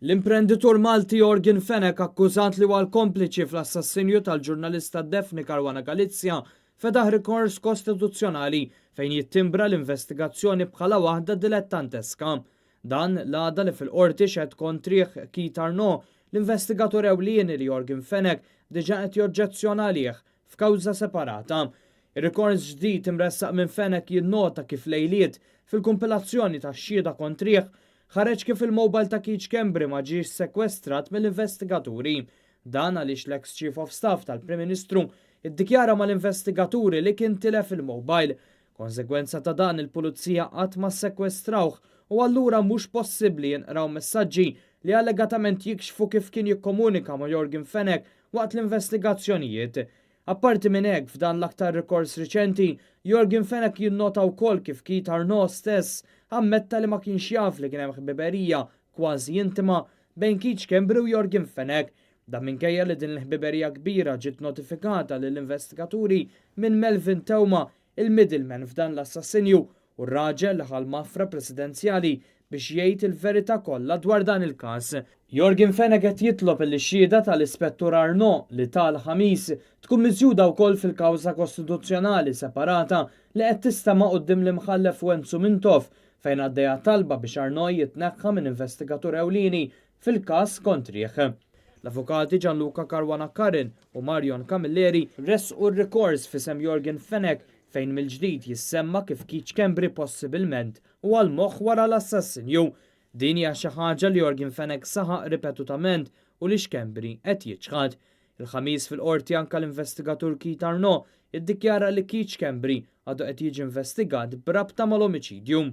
L-imprenditur Malti Yorgen Fenech akkużat li huwa l-kompliċi fl-assassinju tal-ġurnalista Daphne Caruana Galizia fetaħ rikors kostituzzjonali fejn jittimbra l-investigazzjoni bħala waħda dilettanteska. Dan l-għada li fil-Qorti xehed kontrih Keith Arnaud, l-investigatur ewlieni li Yorgen Fenech diġà qed joġġezzjona għalih f'kawża separata. Ir-rikors ġdid imressaq minn Fenech jinnota kif lejliet, fil-kumpilazzjoni tax-xhieda kontrih, ħareġ kif il-mobile ta' Keith Schembri ma ġiex sekwestrat mill-investigaturi. Dan għaliex l-eks Chief of Staff tal-Prim Ministru iddikjara mal-investigaturi li kien tilef il-mobile. Konsegwenza ta' dan il-Pulizija qatt ma ssekwestrawh u allura mhux possibbli jinqraw messaġġi li allegatament jikxfu kif kien jikkomunika ma' Yorgen Fenech waqt l-investigazzjonijiet. Apparti minn hekk, f'dan l-aktar rikors riċenti, Yorgen Fenech jinnota wkoll kif Keith Arnaud stess ammetta li ma kienx jaf li kien hemm ħbiberija kważi intima bejn Keith Schembri u Yorgen Fenech. Dan minkejja li din il-ħbiberija kbira ġiet notifikata lill-investigaturi minn Melvin Theuma, il-middleman f'dan l-assassinju u r-raġel li ħa l-mafra presidenzjali biex jgħid il-verità kollha dwar dan il-każ. Yorgen Fenech qed jitlob illi x-xhieda tal-Ispettur Arnaud li ta l-Ħamis tkun miżjuda wkoll fil-kawża kostituzzjonali separata li qed tistema' quddiem l-Imħallef Wenzu Mintoff fejn għaddejja talba biex Arnaud jitneħħa minn investigatur ewlieni fil-każ kontrih. L-avukati Gianluca Caruana Curran u Marion Camilleri ressqu r-rikors f'isem Yorgen Fenech fejn mill-ġdid jissemma kif Keith Schembri possibilment huwa l-moħħ wara l-assassinju. Din hija xi ħaġa li Yorgen Fenech saħaq ripetutament u li Schembri qed jiċħad. Il-Ħamis fil-Qorti anke l-investigatur Keith Arnaud iddikjara li Keith Schembri għadu qed jiġi investigat b'rabta mal-omiċidju.